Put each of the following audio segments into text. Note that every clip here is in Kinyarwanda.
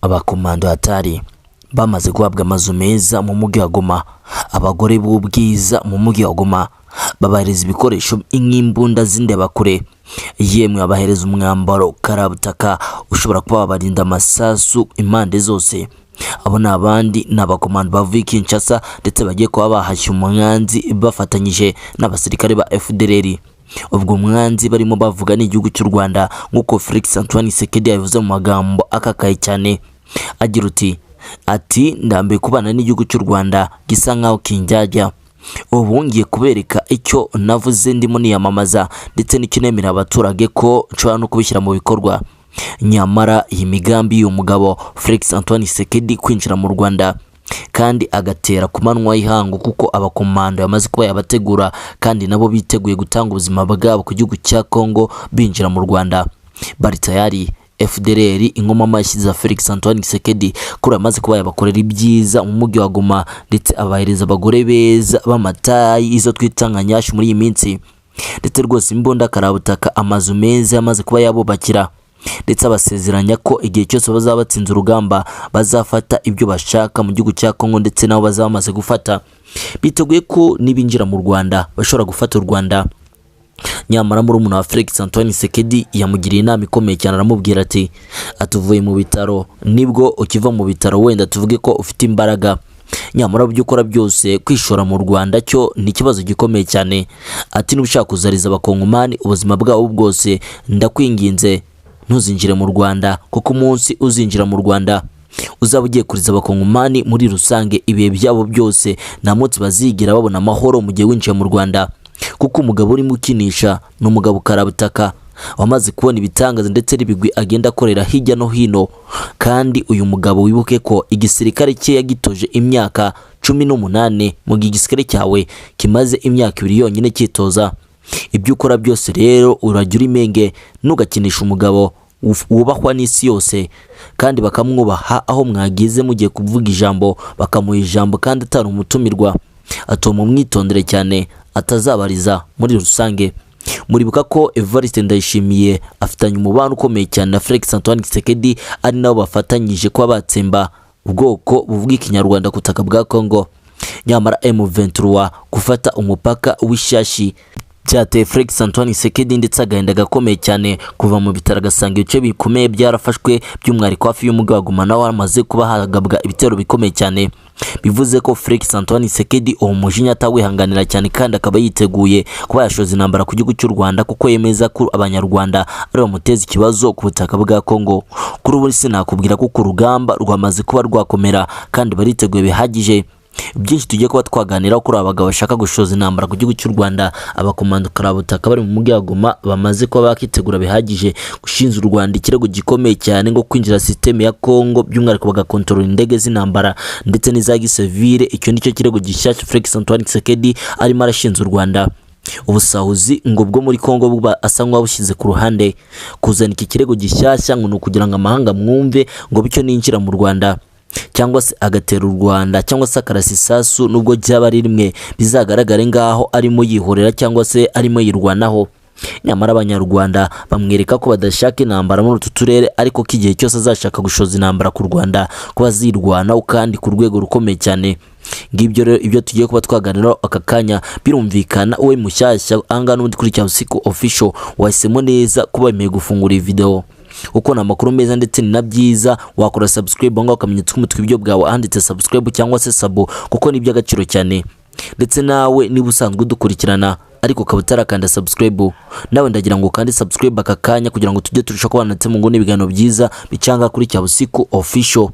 Abakomando hatari bamaze guhabwa amazu meza mu mujyi wa Goma, abagore b'ubwiza mu mujyi wa Goma, babahereza ibikoresho nk'imbunda z'indebakure, yemwe babahereza umwambaro karabutaka ushobora kuba wabarinda amasasu impande zose. Abo ni abandi ni abakomando bavuye i Kinshasa ndetse bagiye kuba bahashya umwanzi bafatanyije n'abasirikare ba FDLR. Ubwo umwanzi barimo bavuga ni igihugu cy'u Rwanda, nk'uko Felix Antoine Tshisekedi yabivuze mu magambo akakaye cyane agira uti ati ndambiwe kubana n'igihugu cy'u Rwanda gisa nkaho kinjyajya. Ubu ngiye kubereka icyo navuze ndimo niyamamaza ndetse n'icyo nemerera abaturage ko nshobora no kubishyira mu bikorwa. Nyamara iyi migambi y'uyu mugabo Felix Antoine Tshisekedi kwinjira mu Rwanda kandi agatera ku manywa y'ihangu, kuko abakomando yamaze kuba yabategura kandi nabo biteguye gutanga ubuzima bwabo ku gihugu cya Congo binjira mu Rwanda, bari tayari. FDLR inkoma amashyi za Felix Antoine Tshisekedi kuri amaze kuba yabakorera ibyiza mu mujyi wa Goma, ndetse abahereza abagore beza b'amatayi, izo twita nka nyashi muri iyi minsi, ndetse rwose imbunda karabutaka, amazu meza yamaze kuba yabubakira, ndetse abasezeranya ko igihe cyose bazaba batsinze urugamba bazafata ibyo bashaka mu gihugu cya Congo, ndetse nabo bazaba bamaze gufata, biteguye ko nibinjira mu Rwanda bashobora gufata u Rwanda. Nyamara murumuna wa Felix Antoine Tshisekedi yamugiriye inama ikomeye cyane, aramubwira ati atuvuye mu bitaro, nibwo ukiva mu bitaro wenda tuvuge ko ufite imbaraga, nyamara ibyo ukora byose kwishora mu Rwanda cyo ni ikibazo gikomeye cyane. Ati niba ushaka kuzariza abakongomani ubuzima bwabo bwose, ndakwinginze ntuzinjire mu Rwanda, kuko umunsi uzinjira mu Rwanda uzaba ugiye kuriza abakongomani muri rusange ibihe byabo byose, nta munsi bazigera babona amahoro mu gihe winjiye mu Rwanda, kuko umugabo urimo ukinisha ni umugabo karabutaka wamaze kubona ibitangaza ndetse n'ibigwi agenda akorera hirya no hino. Kandi uyu mugabo wibuke ko igisirikare cye yagitoje imyaka 18, mu gihe igisirikare cyawe kimaze imyaka 2 yonyine cyitoza. Ibyo ukora byose rero urajya uri menge, ntugakinisha umugabo wubahwa n'isi yose kandi bakamwubaha, aho mwagize mugiye kuvuga ijambo bakamuha ijambo kandi atari umutumirwa. Atuma umwitondere cyane atazabariza muri rusange. Muribuka ko Evariste Ndayishimiye afitanye umubano ukomeye cyane na Felix Antoine Tshisekedi, ari nabo bafatanyije kuba batsemba ubwoko buvuga ikinyarwanda ku butaka bwa Congo. Nyamara M23 gufata umupaka w'ishashi byateye Felix Antoine Tshisekedi ndetse agahinda gakomeye cyane, kuva mu bitaro agasanga ibice bikomeye byarafashwe, by'umwihariko hafi y'umujyi wa Goma naho hamaze kuba hagabwa ibitero bikomeye cyane. Bivuze ko Felix Antoine Tshisekedi uwo mujinya atawihanganira cyane, kandi akaba yiteguye kuba yashoza intambara ku gihugu cy'u Rwanda, kuko yemeza ko abanyarwanda ari bamuteza ikibazo ku butaka bwa Congo. Kuri ubu sinakubwira ko urugamba rwamaze kuba rwakomera kandi bariteguye bihagije. Byinshi tugiye kuba twaganiraho kuri aba bagabo bashaka gushoza intambara ku gihugu cy'u Rwanda, abakomando karabutaka bari mu mujyi wa Goma bamaze kuba bakitegura bihagije gushinja u Rwanda ikirego gikomeye cyane ngo kwinjira système ya Congo, by'umwihariko bagakontorora indege z'intambara ndetse n'iza gisivile. Icyo nicyo kirego gishyashya Felix Antoine Tshisekedi arimo arashinja u Rwanda. Ubusahuzi ngo bwo muri Congo buba asa nk'uwabushyize ku ruhande, kuzana iki kirego gishyashya ngo ni ukugira ngo amahanga mwumve ngo bityo ninjira mu Rwanda cyangwa se agatera u Rwanda cyangwa se akarasa isasu, nubwo ryaba ari rimwe, bizagaragare ngaho arimo yihorera cyangwa se arimo yirwanaho. Nyamara abanyarwanda bamwereka ko badashaka intambara muri utu turere, ariko ko igihe cyose azashaka gushoza intambara ku Rwanda ko bazirwanaho kandi ku rwego rukomeye cyane. Ngibyo rero ibyo tugiye kuba twaganiraho aka kanya. Birumvikana wowe mushyashya ahangaha n'ubundi kuri Cyabusiku Official, wahisemo neza kuba wemeye gufungura iyi video, kuko ni amakuru meza ndetse ni na byiza. Wakora subscribe aho ngaho, akamenyetso k'umutwe ibyo bwawe handitse subscribe cyangwa se sabo, kuko ni iby'agaciro cyane. Ndetse nawe niba usanzwe udukurikirana ariko ukaba utarakanda subscribe, nawe ndagira ngo ukande subscribe aka kanya kugira ngo tujye turushaho kubana ndetse mu nguni ibiganiro byiza bicanga kuri Cyabusiku Official.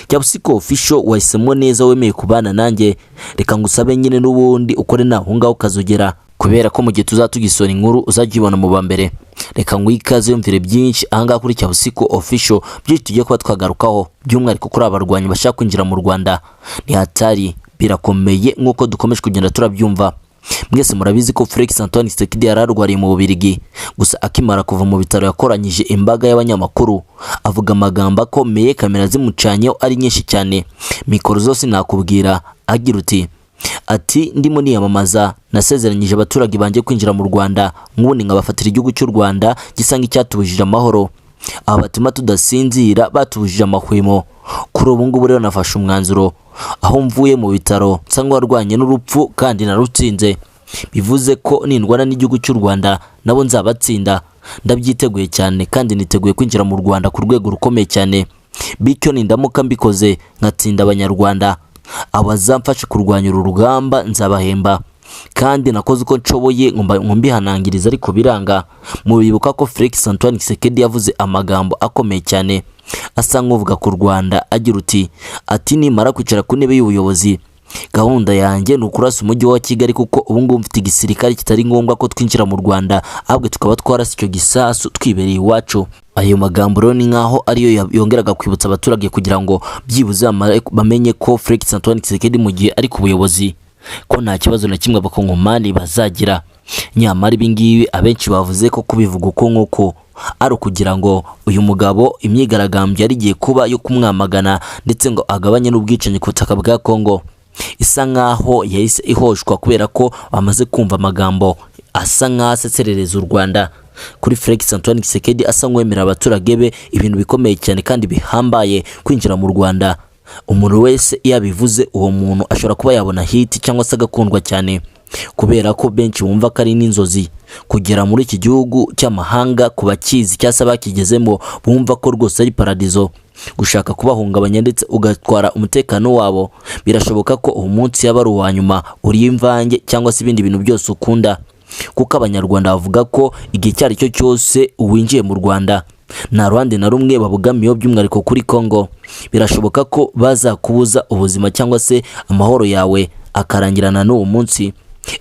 Cyabusiku Official, wahisemo neza wemeye kubana nanjye. Reka ngusabe nyine n'ubundi ukore naho ngaho ukazogera, kubera ko mu gihe tuzaba tugisora inkuru uzajya uyibona mu ba mbere. Reka nguhe ikaze yumvire byinshi ahangaha kuri Cyabusiku Official, byinshi tugiye kuba twagarukaho by'umwihariko kuri aba barwanyi bashaka kwinjira mu Rwanda. Ni hatari, birakomeye nk'uko dukomeje kugenda turabyumva. Mwese murabizi ko Felix Antoine Tshisekedi yari arwariye mu Bubiligi, gusa akimara kuva mu bitaro yakoranyije imbaga y'abanyamakuru avuga amagambo akomeye, kamera zimucanyeho ari nyinshi cyane, mikoro zose nakubwira, agira uti ati ndimo niyamamaza nasezeranyije abaturage banjye kwinjira mu Rwanda nk'ubundi nkabafatira igihugu cy'u Rwanda gisa nk'icyatubujije amahoro, aba batuma tudasinzira, batubujije amahwemo. Kuri ubu ngubu rero nafashe umwanzuro aho mvuye mu bitaro nsa nk'uwarwanye n'urupfu kandi narutsinze, bivuze ko nindwana n'igihugu cy'u Rwanda nabo nzabatsinda. Ndabyiteguye cyane kandi niteguye kwinjira mu Rwanda ku rwego rukomeye cyane, bityo nindamuka mbikoze nkatsinda Abanyarwanda, abazamfasha kurwanya uru rugamba nzabahemba. Kandi nakoze uko nshoboye ngo mbihanangirize ariko biranga. Mubibuka ko Felix Antoine Tshisekedi yavuze amagambo akomeye cyane asa nk'uvuga ku Rwanda agira uti ati nimara kwicara ku ntebe y'ubuyobozi gahunda yanjye ni ukurasa umujyi wa Kigali, kuko ubu ngubu mfite igisirikare kitari ngombwa ko twinjira mu Rwanda, ahubwo tukaba twarasa icyo gisasu twibereye iwacu. Ayo magambo rero ni nkaho ariyo yongeraga kwibutsa abaturage kugira ngo byibuze bamenye ko Felix Antoine Tshisekedi mu gihe ari ku buyobozi ko nta kibazo na kimwe abakongomani bazagira. Nyamara ibi ngibi abenshi bavuze ko kubivuga uko nguko ari ukugira ngo uyu mugabo imyigaragambyo yari igiye kuba yo kumwamagana ndetse ngo agabanye n'ubwicanyi ku butaka bwa Kongo isa nkaho yahise ihoshwa, kubera ko bamaze kumva amagambo asa nkaho aseserereza u Rwanda kuri Felix Antoine Tshisekedi, asa nk'uwemerera abaturage be ibintu bikomeye cyane kandi bihambaye kwinjira mu Rwanda. Umuntu wese iyo abivuze uwo muntu ashobora kuba yabona hit cyangwa se agakundwa cyane, kubera ko benshi bumva ko ari n'inzozi kugera muri iki gihugu cy'amahanga. Ku bakizi cyangwa se abakigezemo bumva ko rwose ari paradizo. Gushaka kubahungabanya ndetse ugatwara umutekano wabo, birashoboka ko uwo munsi yaba ari uwa nyuma uriye imvange cyangwa se ibindi bintu byose ukunda, kuko Abanyarwanda bavuga ko igihe icyo ari cyo cyose uwinjiye mu Rwanda nta ruhande na rumwe babogamiyeho, by'umwihariko kuri Kongo. Birashoboka ko bazakubuza ubuzima cyangwa se amahoro yawe akarangirana n'uwo munsi.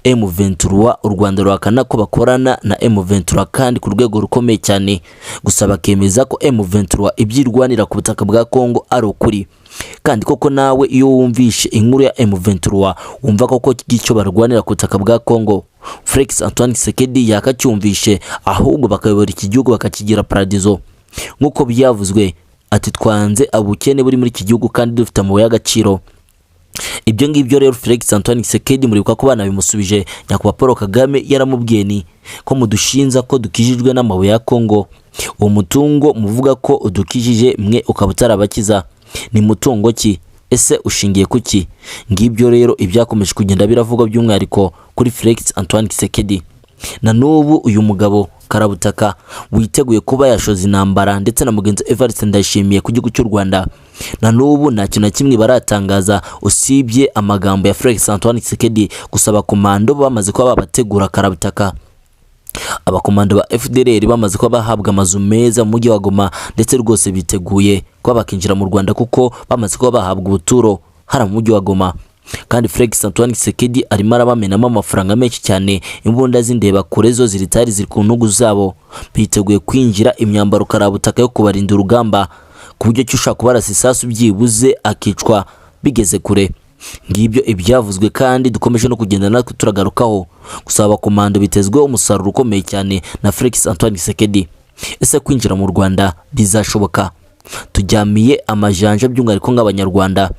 M23, u Rwanda ruhakana ko bakorana na M23 kandi ku rwego rukomeye cyane, gusa bakemeza ko M23 ibyirwanira ku butaka bwa Kongo ari ukuri. Kandi koko nawe iyo wumvishe inkuru ya M23 wumva koko icyo barwanira ku butaka bwa Kongo Felix Antoine Tshisekedi yakacyumvishe, ahubwo bakayobora iki gihugu bakakigira paradizo nk'uko byavuzwe. Ati twanze ubukene buri muri iki gihugu kandi dufite amabuye y'agaciro. Ibyo ngibyo rero Felix Antoine Tshisekedi muribuka ko banabimusubije. Nyakubahwa Paul Kagame yaramubwiye ni ko mudushinza ko dukijijwe n'amabuye ya Kongo, uwo mutungo muvuga ko udukijije mwe ukaba utarabakiza, ni mutungo ki? Ese ushingiye kuki? Ngibyo rero ibyakomeje kugenda biravugwa by'umwihariko kuri Felix Antoine Tshisekedi. Na n'ubu uyu mugabo karabutaka witeguye kuba yashoza intambara ndetse na mugenzi Evariste Ndayishimiye ku gihugu cy'u Rwanda, na n'ubu nta kintu na kimwe baratangaza usibye amagambo ya Felix Antoine Tshisekedi. Gusaba komando bamaze kuba babategura karabutaka, abakomando ba FDLR bamaze kuba bahabwa amazu meza mu mujyi wa Goma, ndetse rwose biteguye kuba bakinjira mu Rwanda kuko bamaze kuba bahabwa ubuturo hara mu mujyi wa Goma. Kandi Felix Antoine Tshisekedi arimo arabamenamo amafaranga menshi cyane, imbunda z'indeba kure zo ziri ziri ku ntugu zabo, biteguye kwinjira, imyambaro karabutaka yo kubarinda urugamba ku buryo cyo ushaka kubarasa isasu byibuze akicwa bigeze kure. Ngibyo ibyavuzwe kandi dukomeje no kugenda natwe turagarukaho. Gusa abakomando bitezweho umusaruro ukomeye cyane na Felix Antoine Tshisekedi. Ese kwinjira mu Rwanda bizashoboka? Tujyamiye amajanja by'umwihariko nk'Abanyarwanda,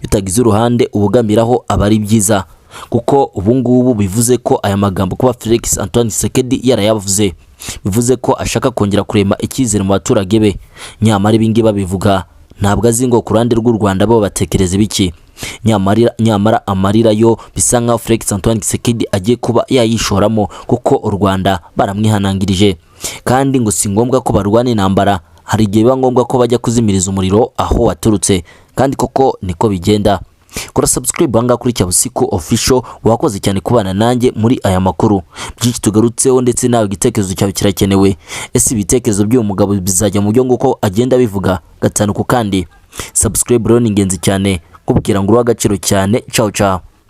utagize uruhande ubugamiraho aba ari byiza, kuko ubu ngubu bivuze ko aya magambo kuba Felix Antoine Tshisekedi yarayavuze bivuze ko ashaka kongera kurema icyizere mu baturage be. Nyamara ibi ngibi babivuga ntabwo azi ngo ku ruhande rw'u Rwanda bo batekereza ibiki. Nyamara amarira yo bisa nkaho Felix Antoine Tshisekedi agiye kuba yayishoramo, kuko u Rwanda baramwihanangirije kandi ngo si ngombwa ko barwana intambara, hari igihe biba ngombwa ko bajya kuzimiriza umuriro aho waturutse, kandi koko niko bigenda. Kora subscribe ahangaha kuri Cyabusiku Official. Wakoze cyane kubana nanjye muri aya makuru byinshi tugarutseho, ndetse nawe igitekerezo cyawe kirakenewe. Ese ibitekerezo by'uyu mugabo bizajya mu byo nguko agenda bivuga gatanu ku kandi? Subscribe rero ni ingenzi cyane, kubwira ngo uri agaciro cyane. Ciao ciao.